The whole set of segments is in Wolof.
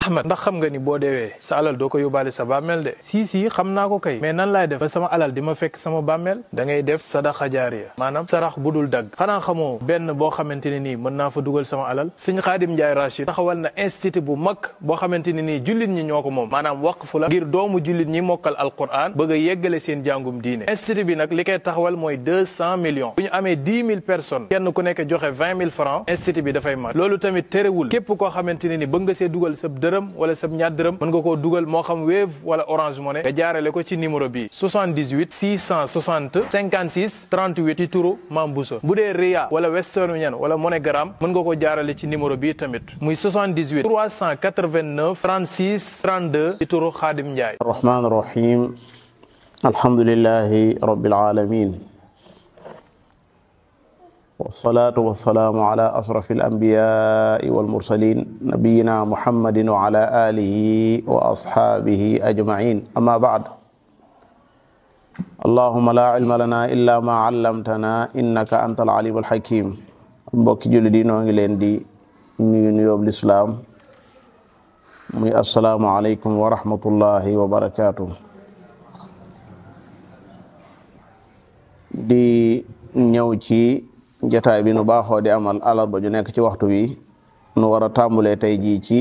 Ahmad ndax xam nga ni boo deewee sa alal doo ko yóbbaale sa bàmmeel de. si xam naa ko kay mais nan laay def ba sama alal di ma fekk sama bàmmeel. da ngay def sadaxa jaariya maanaam sarax bu dul dagg. xanaa xamoo benn boo xamante ne nii mën naa fa dugal sama alal. Sëñ Xaadim Njaay Rachid taxawal na institut bu mag boo xamante ne nii jullit ñi ñoo ko moom maanaam waqfu la ngir doomu jullit ñi mokkal alquran bëgg a yeggale seen jàngum diine. institut bi nag li koy taxawal mooy 200 millions bu ñu amee 10 000 personnes kenn ku nekk joxe 20 000 francs institut bi dafay mat. loolu tamit terewul képp koo xamante ne ni bëgg nga see dugal sab dërëm wala sab ñaar dërëm mën nga koo dugal moo xam Wave wala Orange Money nga jaarale ko ci numéro bi 78 660 56 38 ci turu Mame Bousso. bu dee Ria wala Western Union wala MoneyGram mën nga ko jaarale ci numéro bi tamit muy 78 389 36 32 ci turu Xaadim Njaay. Rahmaan rahim alhamdulillahi rabbil alamin wasalaatu wasalaamu ala ashrafil anbiyaai wal mursaliin nabiyyina muhammadin wa ala aalihi wa ashaabihi ajma'iin amma ba'd allahumma laa ilma lanaa illaa maa allamtanaa innaka antal aliimul hakiim. mbokki jullit yi noo ngi leen di nuyu nuyoob lislaam muy assalaamu aleykum wa rahmatullahi wa barakaatuh. di ñëw ci jotaay bi nu baaxoo di amal alarba ju nekk ci waxtu wi nu war a tàmbulee tey jii ci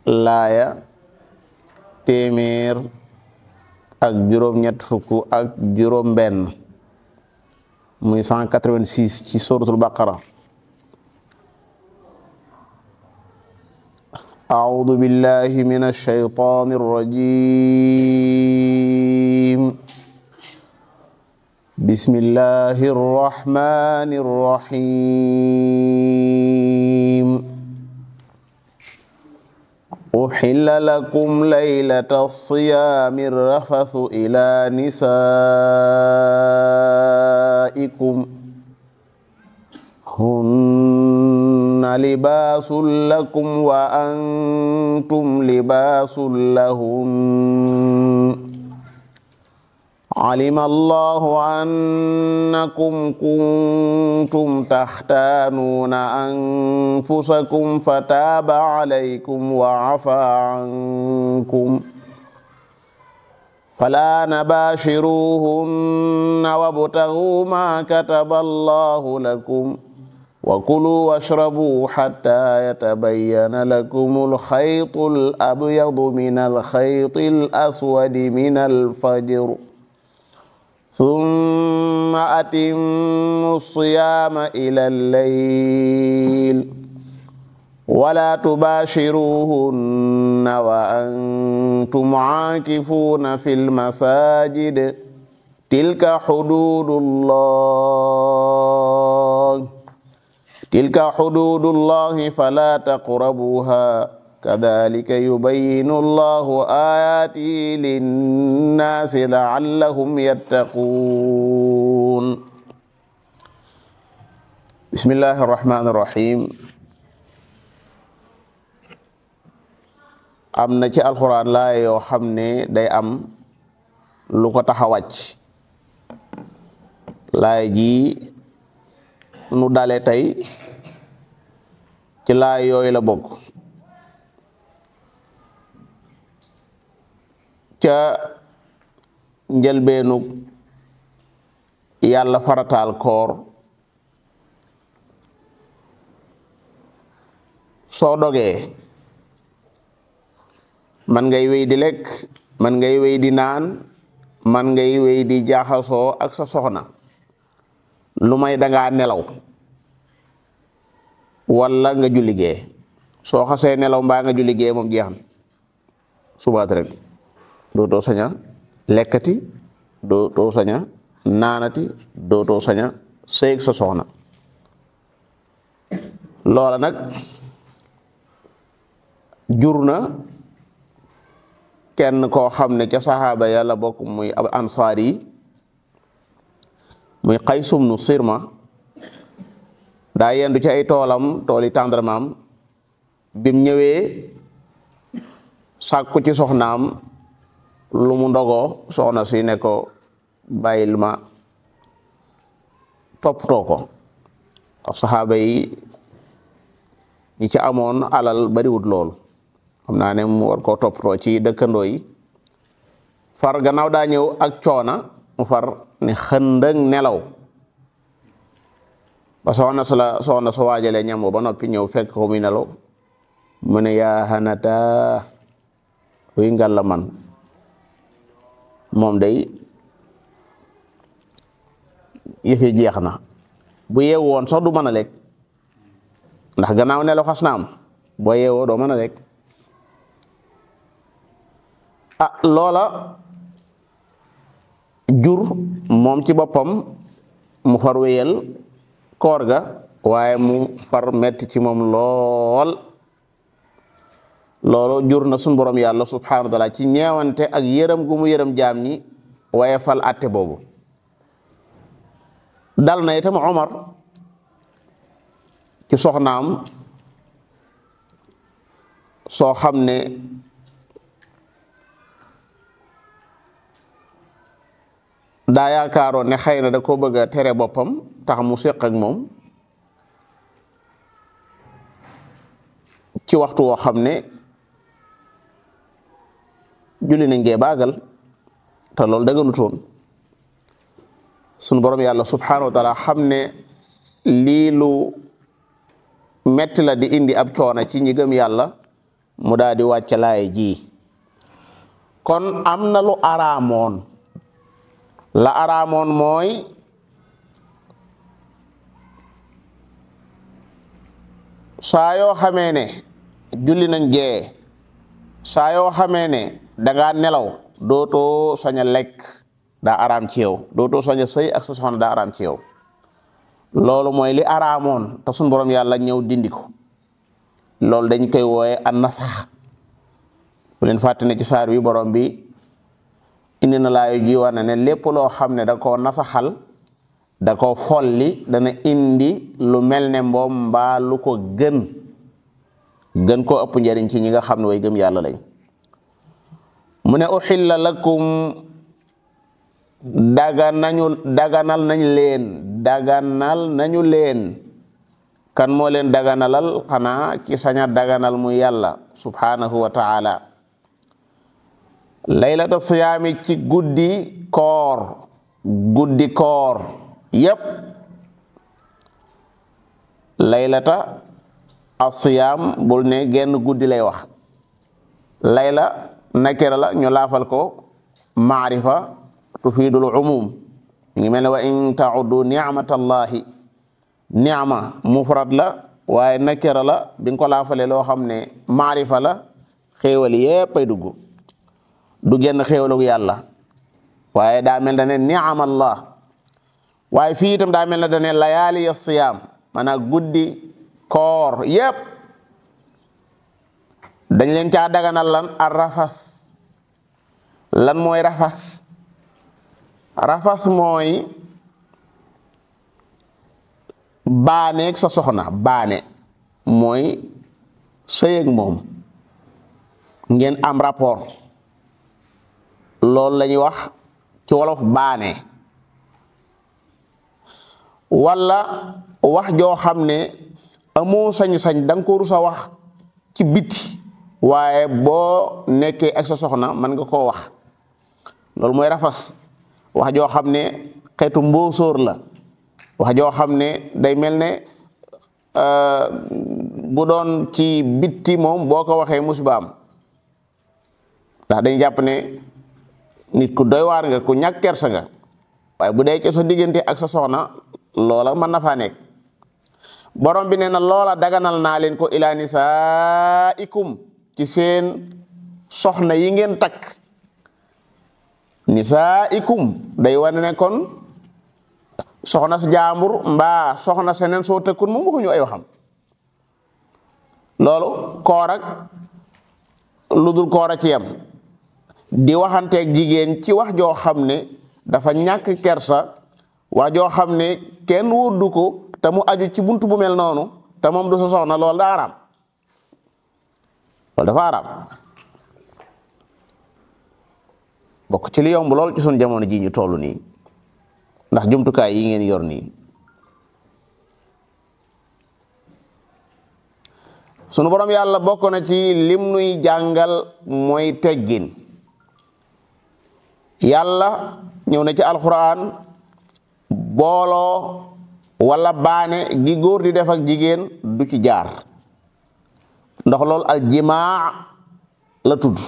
laaya téeméer ak juróom-ñett fukk ak juróom-benn muy 186 ci suratul baqara. a'uudu billahi minash shaytaanir rajiim. bismillahir rahmanir rahim. uhilla lakum laylatas siyaami rafathu ila nisaikum hunna libaasun lakum wa antum libaasun lahun. alima allahu annakum kuntum taxtaanuuna anfusakum fataaba alaykum wa afaa ankum falaa nabaashiruuhunna wabtaghuu maa kataba allahu lakum wa kuluu washrabuu hattaa yatabayyana lakumul xaytul abyadu minal xaytil aswadi minal fajr summa atimmu siyaama ilal layl wala tubaashiruhunna wa antum aakifuuna fil masaajid tilka xuduudullahi falaa taqrabuuhaa kadhalika yubayyinu allahu ayaatihi linnaasi la'allahum yattaquun. bismillahi rahmaani rahim. am na ci alxuraan laay yoo xam ne day am lu ko tax a wàcc. laay ji nu dale tey ci laay yooyu la bokk. ca njëlbeenu yàlla farataal koor soo dogee man ngay wéy di lekk man ngay wéy di naan man ngay wéy di jaaxasoo ak sa soxna lu may dangaa nelaw wala nga julli gee. soo xasee nelaw mbaa nga julli gee moom jeex na subaat rek dootoo saña lekkati dootoo saña naanati dootoo saña sëy sa soxna. loola nag jur na kenn koo xam ne ca saxaaba yàlla bokk muy ab ansaar yi muy Qays ibnu Sirma daa yendu ci ay toolam tooli tàndarmaam bim ñëwee sàkku ci soxnaam lu mu ndogoo soxna si ne ko bàyyil ma toppatoo ko. saxaaba yi ñi ci amoon alal bariwut lool xam naa ne mu war koo toppatoo ci dëkkandoo yi far gannaaw daa ñëw ak coona mu far ne xëndëng nelaw ba soxna su waajalee ñam ba noppi ñëw fekk ko muy nelaw mu ne yaa xanata uy ngal la man moom day yëfi jeex na bu yeewu woon sax du mën a lekk ndax gannaaw nelaw xas na am boo yeewoo doo mën a lekk loola jur moom ci boppam mu far wéyal koor ga waaye mu far metti ci moom lool loolu jur na suñu borom yàlla subhanahu wa taala ci ñeewante ak yërëm gu mu yërëm jaam ñi waaye fal atte boobu dal na itam Omar ci soxnaam soo xam ne daa yaakaaroon ne xëy na da ko bëgg a tere boppam tax mu séq ak moom ci waxtu woo xam ne julli nañ gee baagal te loolu dëgganutoon sunu borom yàlla subhanahu wa taala xam ne lii lu metti la di indi ab coona ci ñi gëm yàlla mu daal di wàcc laay ji kon am na lu araamoon la araamoon mooy saa yoo xamee ne julli nañ gee saa yoo xamee ne dangaa nelaw dootoo sañ a lekk daa araam ci yow dootoo sañ a sëy ak sa soxna daa araam ci yow loolu mooy li araamoon te suñu borom yàlla ñëw dindi ko loolu dañ koy wooye an nasax bu leen fàtte ne ci saar wi borom bi indi na laayu ji war na ne lépp loo xam ne da koo nasaxal da ko folli dana indi lu mel ne mboom mbaa lu ko gën koo ëpp njariñ ci ñi nga xam ne way gëm yàlla lañ mu ne uxilla lakum daganal nañu leen kan moo leen daganalal xanaa ci saña daganal mu yàlla subhanahu wa ta'ala laylata siyaami ci guddi koor yépp laylata as-siyaam bul ne genn guddi lay wax layla nakira la ñu laafal ko maarifa tufidul umum mi ngi mel ne wa in ta'uddu ni'matallahi ni'ma mufrad la waaye nakira la bi nga ko laafalee loo xam ne maarifa la xéewal yépp ay dugg du genn xéewalu yàlla waaye daa mel ne ni'amallah waaye fii itam daa mel ne dane layaali as-siyaam maanaam guddi koor yépp dañ leen caa daganal lan ar rafas lan mooy rafas mooy baaneeg sa soxna baane mooy sëyeg moom ngeen am rapport loolu la ñuy wax ci wolof baane wala wax joo xam ne amoo sañ-sañ da nga ko rusa wax ci biti waaye boo nekkee ak sa soxna mën nga koo wax loolu mooy rafas wax joo xam ne xeetu mbóosóor la wax joo xam ne day mel ne bu doon ci bitti moom boo ko waxee musibaam ndax dañ jàpp ne nit ku doy waar nga ku ñàkk kersa nga waaye bu dee ci sa diggante ak sa soxna loola mën na faa nekk borom bi nee na loola daganal naa leen ko ila nisaikum ci seen soxna yi ngeen takk nisaikum day wane ne kon soxna sa jaambur mbaa soxna seneen soo tëkkun moom waxuñu ay waxam loolu koor ak lu dul koor a ci yam di waxanteeg jigéen ci wax joo xam ne dafa ñàkk kersa wax joo xam ne kenn wóodu ko te mu aju ci buntu bu mel noonu te moom du sa soxna loolu daa araam loolu dafa araam bokk ci li yomb lool ci sun jamono ji ñu toll nii ndax jumtukaay yi ngeen yor nii sunu borom yàlla bokk na ci lim nuy jàngal mooy teggin. yàlla ñëw na ci alquran booloo wala baane gi góor di def ak jigéen du ci jaar ndax loolu aljimaa la tudd.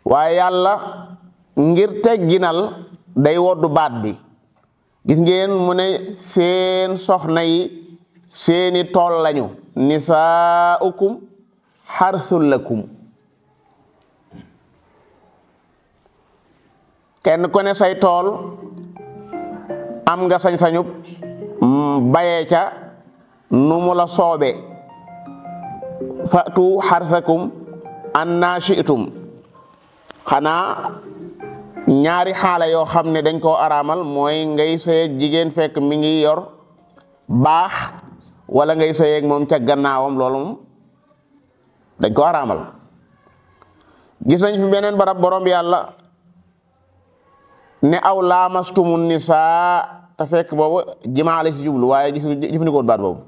waaye yàlla ngir tegginal day woddu baat bi. gis ngeen mu ne seen soxna yi seeni tool lañu nisaaukum xarsul lakum. kenn ku ne say tool am nga sañ-sañub bayee ca nu mu la soobe fatu xarsakum anna shi'tum. xanaa ñaari xaala yoo xam ne dañ koo araamal mooy ngay sëyeeg jigéen fekk mi ngi yor baax wala ngay sëyeeg moom ca gannaawam loolu moom dañ ko araamal. gis nañ fi beneen barab borom bi yàlla ne aw laamastumun nisaa te fekk boobu jimaa la si jublu waaye jëfandikoo baat boobu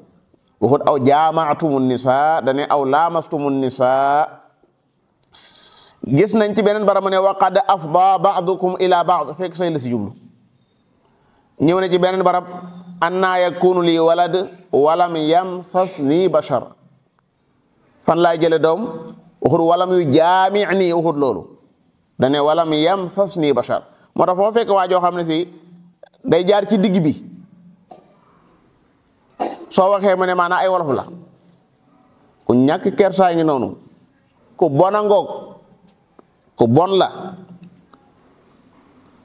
waxut aw jaamaatumun nisaa dane aw laamastumun nisaa. gis nañ ci beneen barab mu ne wa qad afda ba'dukum ila ba'd fekk say la si jublu. ñëw na ci beneen barab anna yakunu li walad walam yamsasni bashar. fan laay jële doom waxut walam yu jaami'ni waxut loolu dane walam yamsasni bashar. moo tax foo fekk waa joo xam ne si day jaar ci digg bi soo waxee mu ne maanaam ay wolof la ku ñàkk kersaa ngi noonu ku bona ngoog ku bon la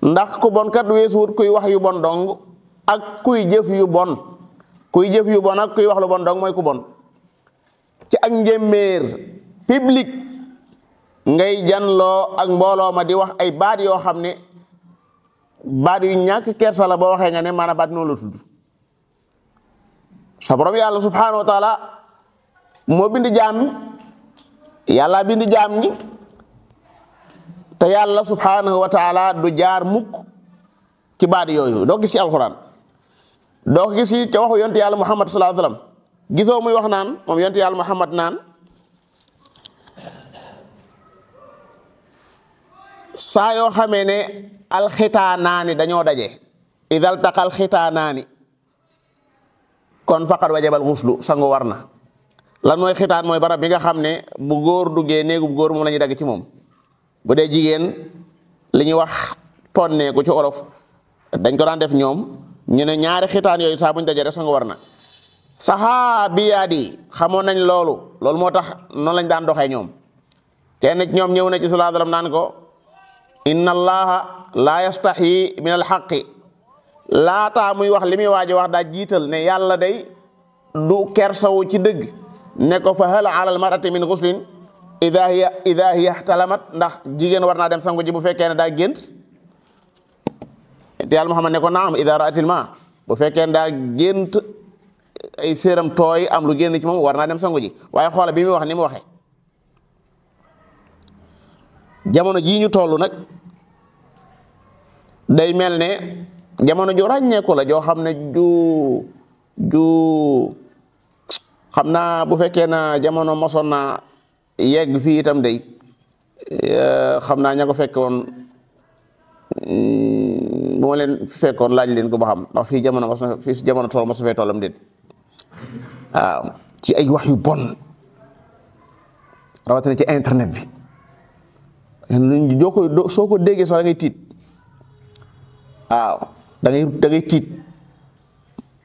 ndax ku bon kat weesuwut kuy wax yu bon dong ak kuy jëf yu bon ak kuy wax lu bon dong mooy ku bon. ci ak njéeméer public ngay janloo ak mbooloo ma di wax ay baat yoo xam ne baat yu ñàkk kersa la boo waxee nga ne maanaam baat noonu la tudd. sa borom yàlla subhanahu wa taala moo bind jaam ñi yàlla bind jaam ñi te yàlla subhanahu wa taala du jaar mukk ci baat yooyu doo gis ci alquran doo gis ci ca waxu yonte yàlla muhammad sallallahu alayhi wasallam gisoo muy wax naan moom yonte yàlla muhammad naan saa yoo xamee ne alxitaanaani dañoo daje idal taqal xitaanaani kon faqad wajabal xuslu sangu war na. lan mooy xitaan mooy barab bi nga xam ne bu góor duggee néegu góor moom la ñuy dagg ci moom. bu dee jigéen li ñuy wax tonneeku ci olof dañ ko daan def ñoom ñu ne ñaari xitaan yooyu saa buñ dajee rek sangu war na. saxaabiyaat yi xamoon nañ loolu moo tax noonu lañ daan doxee ñoom. kenn ñoom ñëw na ci sallallahu alayhi wasallam naan ko inna allaha la yastahi min alxaqi laataa muy wax li muy waaji wax daa jiital ne yàlla day du kersawu ci dëgg ne ko fa hal ala al mar'ati min ghuslin idha hiya ihtalamat ndax jigéen war naa dem sangu ji bu fekkee ne daa gént te yàlla Muhammad ne ko naam idha ra'atil ma bu fekkee ne daa gént ay séeram tooy am lu génn ci moom war naa dem sangu ji waaye xoola bi muy wax ni mu waxee. jamono jii ñu toll nag day mel ne jamono ju ràññeeku la joo xam ne ju xam naa bu fekkee na jamono mosoon na yegg fii itam day xam naa ña ko fekkoon bu ma leen fekkoon laaj leen ko ba xam ndax fii jamono mos na fii jamono tool mos na fee tollam déet waaw ci ay wax yu bon rawatina ci internet bi soo ko déggee sax da ngay tiit waaw da ngay tiit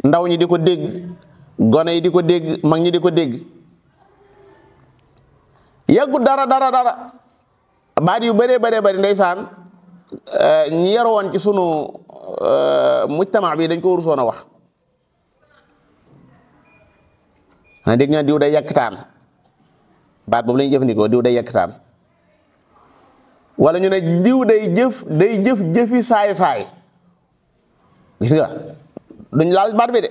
ndaw ñi di ko dégg gone yi di ko dégg mag ñi di ko dégg yàggu dara baat yu bëree bëri ndeysaan ñi yar woon ci sunu mujtama bi dañ ko warusoon a wax xanaa dégg nga diw day yàkkataan baat boobu la ñuy jëfandikoo diw day yàkkataan wala ñu ne diw day jëf jëfi saay gis nga duñ laal baat bi de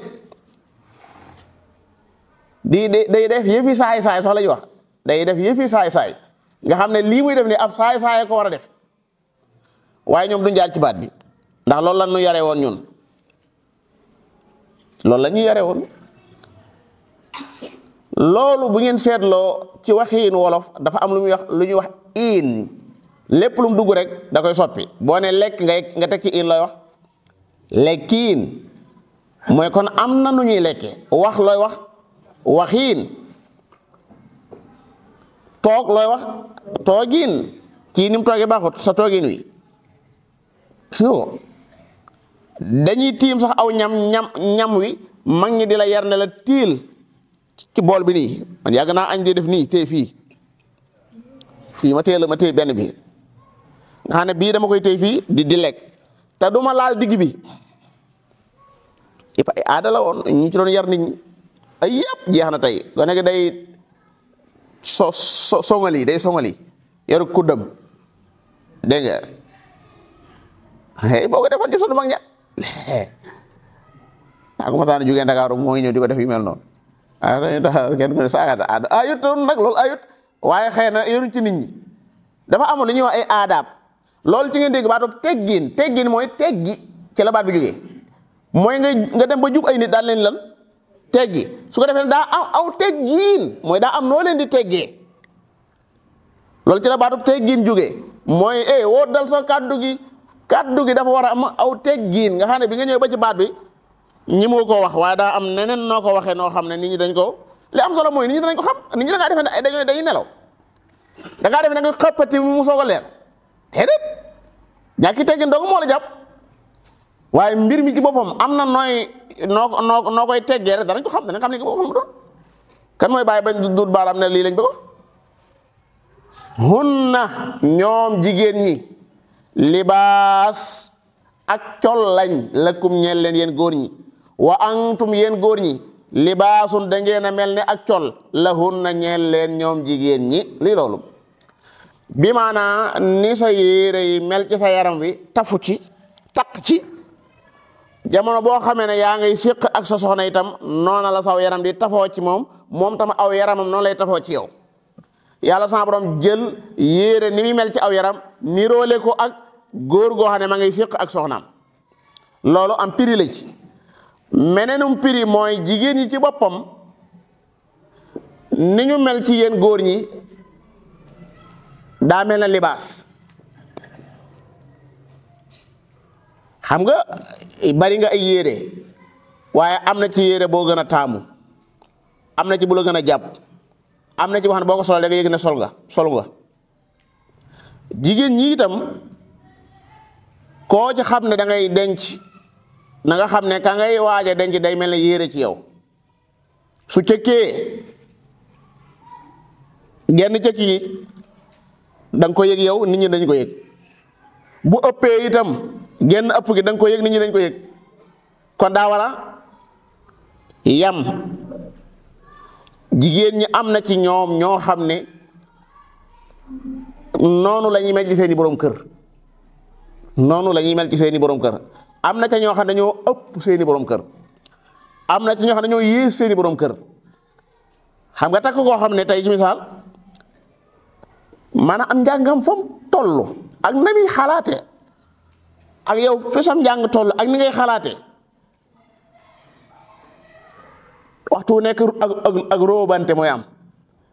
day def yëfi saay sax la ñuy wax day def yëfi saay nga xam ne lii muy def ni ab saay ko war a def waaye ñoom duñ jaar ci baat bi ndax loolu la ñu yare woon ñun loolu la ñu yare woon loolu bu ngeen seetloo ci waxiin wolof dafa am lu ñuy wax iin lépp lu mu dugg rek da koy soppi boo ne lekk nga teg ci iin looy wax lekkiin mooy kon am na nu ñuy lekke wax looy wax waxiin toog looy wax toogiin kii ni mu toogee baaxut sa toogiin wi gis nga ko dañuy tiim sax aw ñam wi mag ñi di la yar ne la tiil ci bool bi nii man yàgg naa añ di def nii téye fii ma téye benn bi nga xam ne bii dama koy téye fii di lekk te duma laal digg bi yëpp ay aada la woon ñu ci doon yar nit ñi ay yëpp jeex na tey gone gi day songali yaru kuddam dégg nga boo ko defoon ci sunu mag ña ko ma taan jógee Ndakaaru mooy ñëw di ko def yu mel noonu kenn ko ne saaga ayut nag loolu ayut waaye xëy na yoruñ ci nit ñi dafa amoon lu ñuy wax ay aadaab loolu ci ngeen dégg baatu teggin mooy teggi ci la baat bi jógee mooy nga dem ba jub ay nit daal leen lan teggi su ko defee daa am aw teggiin mooy daa am noo leen di teggee loolu ci la baatu teggiin jógee mooy woo dal sa kaddu gi dafa war a am aw teggiin nga xam ne bi nga ñëw ba ci baat bi ñi moo ko wax waaye daa am neneen noo ko waxee noo xam ne nit ñi dañ ko li am solo mooy nit ñi danañ ko xam nit ñi da ngaa defe ne dañuy nelaw da ngaa defe ne nga xëppati mu soog a leer déedéet ñàkki teggin dong moo la jàpp waaye mbir mi ci boppam am na noo koy teggee rek danañ ko xam danañ xam ne ko xam doon kan mooy bàyyi bañ duut baaraam ne lii lañ bëgg hunna ñoom jigéen ñi libaas ak col lañ lakum ñeel leen yéen góor ñi wa antum yéen góor ñi libaasun da ngeen a mel ne ak col lahunna ñeel leen ñoom jigéen ñi lii loolu bi maanaa ni sa yére yi mel ci sa yaram wi tafu ci takk ci jamono boo xamee ne yaa ngay séq ak sa soxna itam noona la saw yaram di tafoo ci moom tam aw yaramam noonu lay tafoo ci yow yàlla sama borom jël yére ni muy mel ci aw yaram niroole ko ak góor goo xam ne ma ngay séq ak soxnaam loolu am piri la ci meneenum piri mooy jigéen ñi ci boppam ni ñu mel ci yéen góor ñi daa mel na libaas xam nga bari nga ay yére waaye am na ci yére boo gën a taamu am na ci bu la gën a jàpp am na ci boo xam ne boo ko sol da nga yëg ne sol nga jigéen ñi itam koo ci xam ne da ngay denc na nga xam ne ka ngay waaja denc day mel ne yére ci yow su cëkkee genn cëkk yi da nga ko yëg yow nit ñi dañ ko yëg bu ëppee itam genn ëpp gi da nga ko yëg nit ñi dañ ko yëg kon daa war a yam jigéen ñi am na ci ñoom ñoo xam ne noonu la ñuy mel ci seeni borom kër noonu la ñuy mel ci seeni borom kër am na ca ñoo xam ne dañoo ëpp seeni borom kër am na ci ñoo xam ne dañoo yées seeni borom kër xam nga takk koo xam ne tey ci misaal maanaam am njàngam fa mu toll ak na muy xalaate ak yow fi sam njàng toll ak ni ngay xalaate waxtu nekk ak roobante mooy am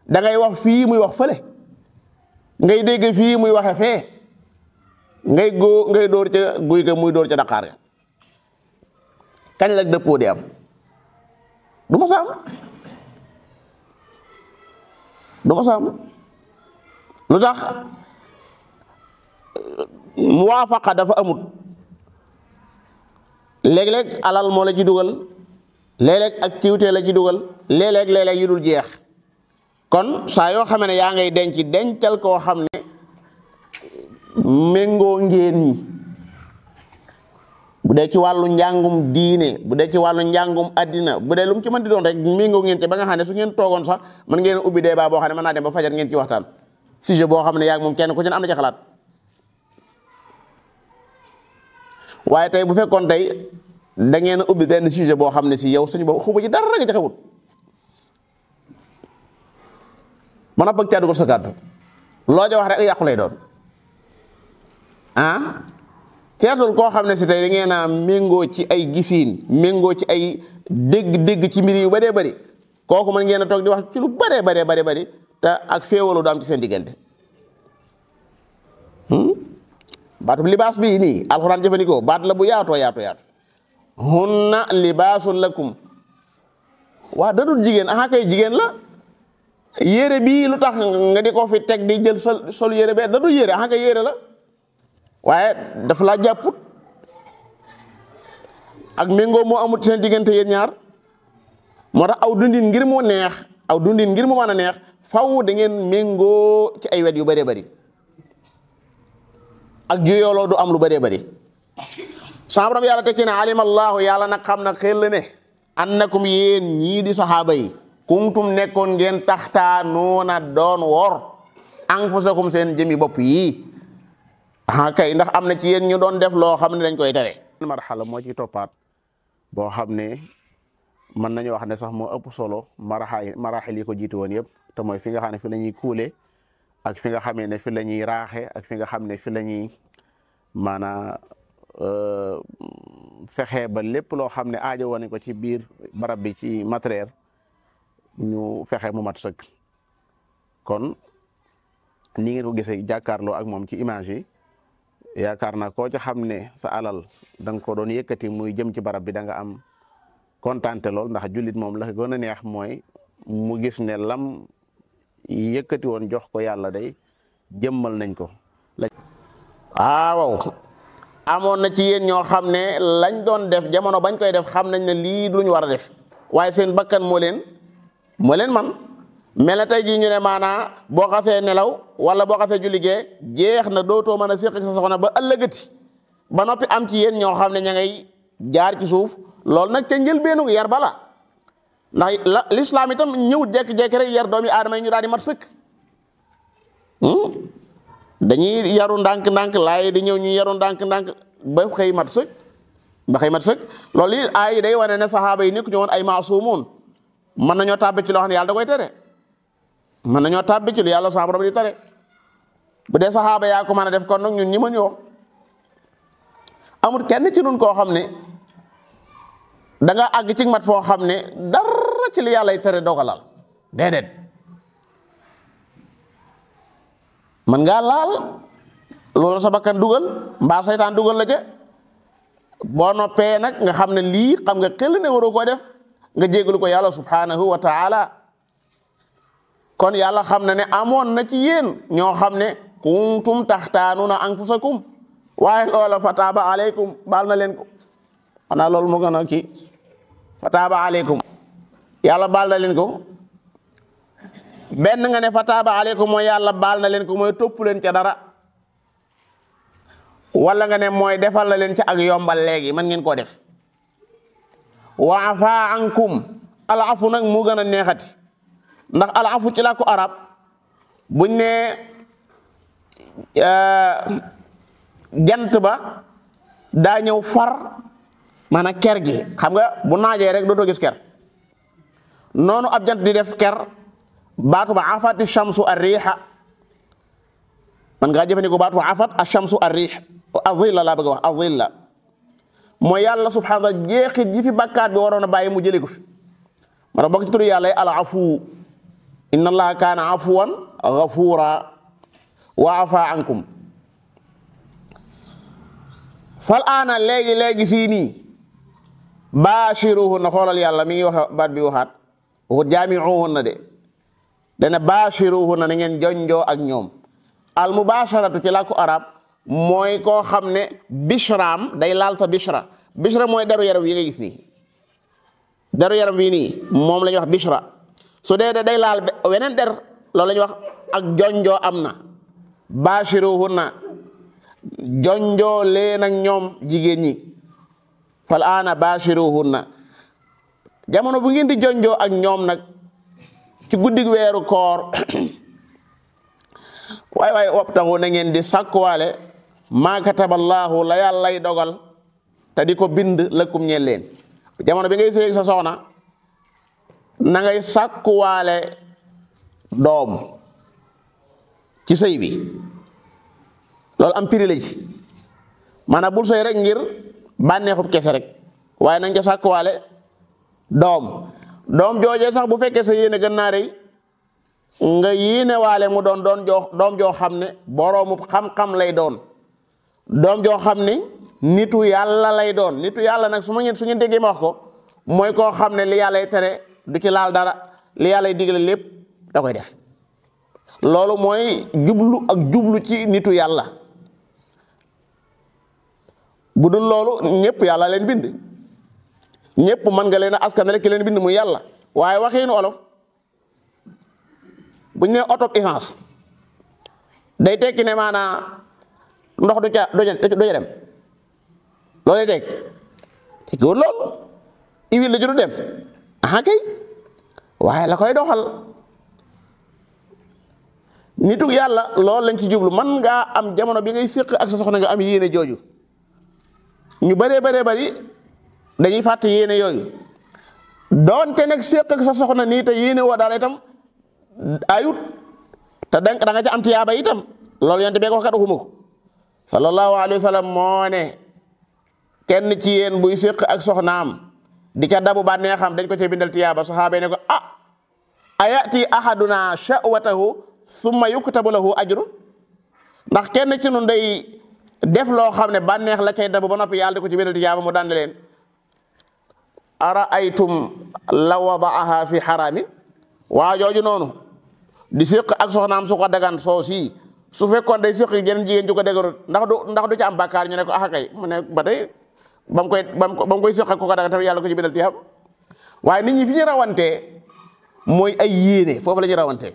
da ngay wax fii muy wax fële ngay dégg fii muy waxe fee ngay dóor ca guy ga muy dóor ca Dakar ya kañ la dëppoo di am du ma saam lu tax muwaafaqa dafa amut léeg-léeg alal moo la ci dugal léeg-léeg ak ciwtee la ci dugal léeg-léeg yu dul jeex kon saa yoo xamee ne yaa ngay dencal koo xam ne méngoo ngeen ñi bu dee ci wàllu njàngum diine bu dee ci wàllu njàngum addina bu dee lu mu ci mën di doon rek méngoo ngeen ci ba nga xam ne su ngeen toogoon sax mën ngeen ubbi débat boo xam ne mën naa dem ba fajar ngeen ci waxtaan sujet boo xam ne yaa moom kenn ku ci ne am na ci xalaat waaye tey bu fekkoon tey da ngeen ubbi benn sujet boo xam ne si yow suñu boobu xuba ci dara nga ci xewut mën a bëgg caa dugal sa kàddu loo ja wax rek yàqu lay doon teetul koo xam ne si tey da ngeen a méngoo ci ay gisiin méngoo ci ay dégg-dégg ci mbir yu bëree bëri kooku mën ngeen a toog di wax ci lu bari te ak féewalu du am ci seen diggante. baatu libaas bii nii alxuraan jëfandikoo baat la bu yaatoo yaatu hunna libaasun lakum waa dadul jigéen kay jigéen la yére bii lu tax nga di ko fi teg di jël sol yére bee dadul yére kay yére la waaye daf laa jàpput ak méngoo moo amut seen diggante yéen ñaar moo tax aw dundin ngir mu mën a neex faw da ngeen méngoo ci ay wet yu bëree bëri ak juyooloo du am lu bëree bëri sama borom yàlla tekki ne alima allahu yàlla nag xam na xel ne annakum yéen ñii di saxaaba yi kuntum nekkoon ngeen taxtaa noona doon wor anfusakum seen jëmi bopp yii kay ndax am na ci yéen ñu doon def loo xam ne dañ koy tere marxala moo ci toppaat boo xam ne mën nañu wax ne sax moo ëpp solo maraxil yi ko jiitu woon yëpp te mooy fi nga xam ne fi la ñuy kuule ak fi nga xamee ne fi la ñuy raaxe ak fi nga xam ne fi la ñuy maanaa fexe ba lépp loo xam ne aajo woon ko ci biir barab bi ci matériel ñu fexe mu mat sëkk kon ni ngeen ko gisee jàkkaarloo ak moom ci image yi yaakaar naa koo ci xam ne sa alal da nga ko doon yëkkati muy jëm ci barab bi da nga am kontaante lool ndax jullit moom la gën a neex mooy mu gis ne lam yëkkati woon jox ko yàlla day jëmmal nañ ko. waaw amoon na ci yéen ñoo xam ne lañ doon def jamono bañ koy def xam nañ ne lii lu ñu war a def waaye seen bakkan moo leen man mel na tey jii ñu ne maanaa boo xasee nelaw wala boo xasee julli gee jeex na dootoo mën a séq ak sa soxna ba ëllëgati ba noppi am ci yéen ñoo xam ne ña ngay jaar ci suuf loolu nag ca njëlbeenu yar bala ndax l'islam itam ñëwut jekki-jekki rek yar doomi aadama yi ñu daal di mat sëkk dañuy yaru ndànk-ndànk laay di ñëw ñu yaru ndànk-ndànk ba xëy mat sëkk loolu yi ay day wane ne saxaaba yi nekk ñu woon ay maasumoon mën nañoo tàbbi ci loo xam ne yàlla da koy tere mën nañoo tàbbi ci lu yàlla sa borom di tere bu dee saxaaba yaa ko mën a def kon nag ñun ñi ma ñu wax amul kenn ci nun koo xam ne da nga àgg ci mat foo xam ne dara ci li yàlla tere doo ko laal déedéet man ngaa laal loolu sa bakkan dugal mbaa saytaan dugal la ca boo noppee nag nga xam ne lii xam nga xel ne waroo koo def nga jégalu ko yàlla subhanahu wa taala kon yàlla xam na ne amoon na ci yéen ñoo xam ne kuntum taxtaanuna anfusakum waaye loola fataaba aleykum baal na leen ko xanaa loolu moo gën a kii fataaba aleykum yàlla baal na leen ko benn nga ne fataaba aleykum mooy yàlla baal na leen ko mooy topp leen ca dara wala nga ne mooy defal na leen ca ak yombal léegi mën ngeen koo def wa afa ankum alafu nag mu gën a neexati ndax alafu ci làkku arab buñ ne jant ba daa ñëw far maanaam ker gi xam nga bu naajee rek dootoo gis ker noonu ab jant di def ker baatu ba afati shamsu ar-riha man ngaa jëfandikoo baatu afat ash-shamsu ar-rih azilla laa bëgg a wax azilla mooy yàlla subhanahu wa taala jeexit ji fi bàkkaat bi waroon a bàyyi mu jëlee ko fi ma tax bokk ci turu yàlla al afu inna allaha kaana afuwan ghafura wa afa ankum fal aana léegi sii nii baashiruhunna xoolal yàlla mi ngi wax baat bi waxaat waxut jaami'uhunna de dana baashiruhunna na ngeen jonjoo ak ñoom al mubasharatu ci làkku arab mooy koo xam ne bishraam day laal ta bishra mooy deru yaram yi nga gis nii deru yaram bii nii moom la ñuy wax bishra su dee day laal weneen der loolu la ñuy wax ak jonjoo am na baashiruhunna jonjoo leen ak ñoom jigéen ñi fal aana baashiruhunna jamono bu ngeen di jonjoo ak ñoom nag ci guddig weeru koor waay wabtaxu na ngeen di sàkkuwaale maa kataballaahu la yàllay dogal te di ko bind lakum ñeel leen jamono bi ngay sëy sa soxna na ngay sàkkuwaale doom ci sëy bi loolu am privilège maanaam bul sëy rek ngir bànneexub kese rek waaye nañ ko sàkkuwaale doom doom joojee sax bu fekkee sa yéene gën naa rëy nga yéene waale mu doon doom joo xam ne boroomu xam-xam lay doon doom joo xam ne nitu yàlla lay doon nitu yàlla nag su ngeen déggee ma wax ko mooy koo xam ne li yàllay tere du ci laal dara li yàllay digle lépp da koy def loolu mooy jublu ci nitu yàlla bu dul loolu ñëpp yàlla leen bind ñëpp mën nga leen a askanale ki leen bind muy yàlla waaye waxiinu olof bu ñu nee oto essence day tekki ne maanaa ndox du ca dem loolu lay tekki tekkiwul loolu huile la ju du dem aha kay waaye la koy doxal nitu yàlla loolu lañ ci jublu man ngaa am jamono bi ngay séq ak sa soxna nga am yéene jooju ñu bëree bari dañuy fàtte yéene yooyu doonte nag séq ak sa soxna nii te yéene woo dara itam ayut te da nga ca am tiyaaba itam loolu yonte bee ko wax kat waxuma ko sallallahu alayhi wa sallam moo ne kenn ci yéen buy séq ak soxnaam di ca dabu bànneexam dañ ko ca bindal tiyaaba saxaaba ne ko ayati ahaduna sha'watahu summa yuktabu lahu ajrun ndax kenn ci nun day def loo xam ne bànneex la cay dabu ba noppi yàlla di ko ci bindal tiyaaba mu daan leen araaytum la wadaaha fi xaraamin waa jooju noonu di séq ak soxnaam su ko dagan soo si su fekkoon day séq jeneen jigéen ju ko dégarut ndax du ci am bàkkaar ñu ne ko kay mu ne ba tey ba mu koy séq ak ku ko dagan te yàlla ko ci bindal tiyaaba waaye nit ñi fi ñu rawantee mooy ay yéene foofu la ñu rawantee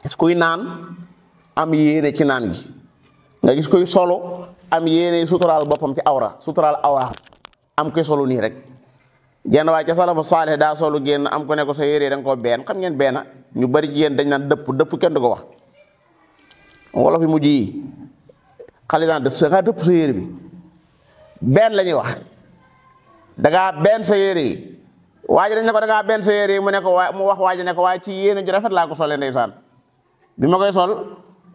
gis kuy naan am yéene ci naan gi nga gis koy solo am yéene suturaal boppam ci suturaal awra am koy solo nii rek jenn waaye ca salafu saalih daa solu génn am ko ne ko sa yére da nga koo benn xam ngeen benn ñu bari ci yéen dañ naan dëpp kenn du ko wax wolof yi mujj yi xale daan dëpp sa yére bi benn la ñuy wax dangaa benn sa yére yi waaye dañ ne ko dangaa benn sa yére yi mu wax waaye ne ko waaye ci yéene ju rafet laa ko solee ndeysaan bi ma koy sol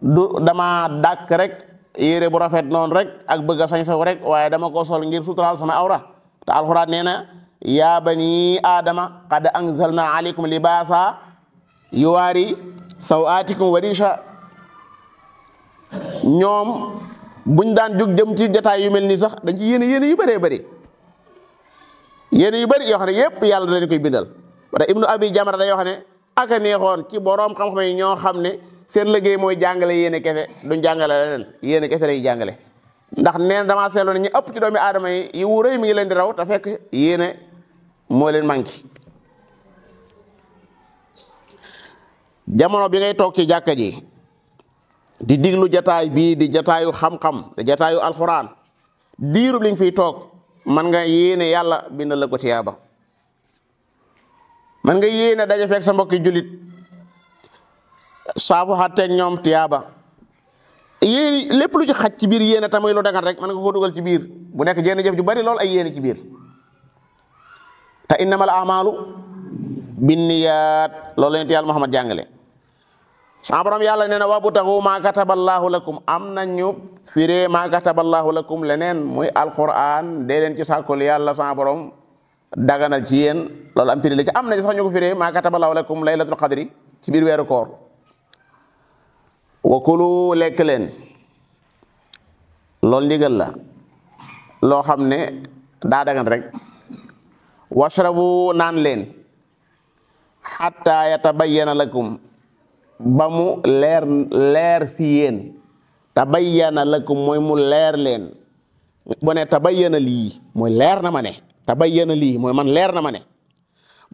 du dama dàkk rek yére bu rafet noonu rek ak bëgg a sañ saw rek waaye dama ko sol ngir suturaal sama awra te alxuraan nee na yaa bani aadama qad anzalna alaykum libaasa yuwaari sawaatikum wa risha ñoom buñ daan jug jëm ci jotaay yu mel nii sax dañ ci yéene yu bëree bëri yéene yu bëri yoo xam ne yépp yàlla dañ koy bindal wala ibnu abi jamra day wax ne aka neexoon ci boroom xam-xam yi ñoo xam ne seen liggéey mooy jàngale yéene kefe duñ jàngale leneen yéene kefe lay jàngale ndax neen damaa seetlu ne ñu ëpp ci doomi aadama yi wu rëy mi ngi leen di raw te fekk yéene moo leen manqué jamono bi ngay toog ci jàkka ji di diglu jataay bii di jataayu xam-xam di jataayu alxuraan diirub liñ fiy toog man nga yéene yàlla bindal la ko tiyaaba man nga yéene daje fekk sa mbokki jullit saafu xatteeg ñoom tiyaaba yéene lépp lu ci xaj ci biir yéene tamuy lu dagan rek man nga ko dugal ci biir bu nekk jenn jëf ju bari lool ay yéene ci biir te innamal a'maalu binniyaat loolu la yàlla Muhammad jàngale sa borom yàlla nee na wabtagu maa kataballaahu lakum am na ñu firee maa kataballaahu lakum leneen muy alquran dee leen ci sàkkul yàlla sa borom daganal ci yéen loolu am firi la ci am na sax ñu ko firee maa kataballaahu lakum laylatul qadri ci biir weeru koor wa kulu lekk leen loolu ndigal la loo xam ne daa dagan rek washrabu naan leen hatta yatabayyana lakum ba mu leer fi yéen tabayyana lakum mooy mu leer leen bu ne tabayyana lii mooy leer na ma ne tabayyana lii mooy man leer na ma ne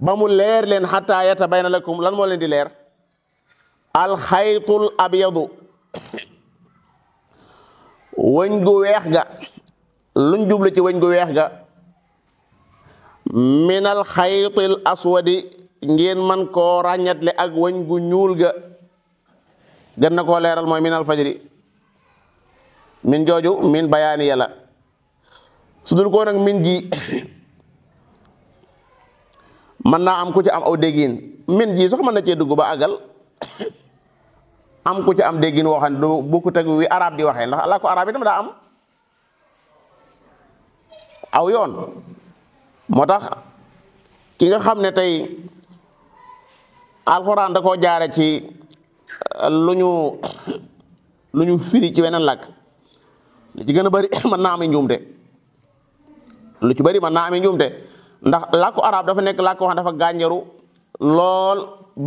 ba mu leer leen hatta yatabayyana lakum lan moo leen di leer alxaytul abyadu wëñ gu weex ga luñ jublu ci wëñ gu weex ga minal xaytil aswadi ngeen man koo ràññatle ak wëñ gu ñuul ga gën na koo leeral mooy minal fajri min jooju min bayaani yàlla su dul koo nag min ji mën naa am ku ci am aw déggin min ji sax mën na cee dugg ba àggal am ku ci am déggin woo xam ne du bokkut ak wi arab di waxee ndax laa ko arab itam daa am aw yoon moo tax ki nga xam ne tey alxuraan da koo jaare ci lu ñu firi ci weneen làkk li ci gën a bari mën naa am njuumte lu ci bari mën naa am njuumte ndax làkku arab dafa nekk làkk wax dafa gànjaru lool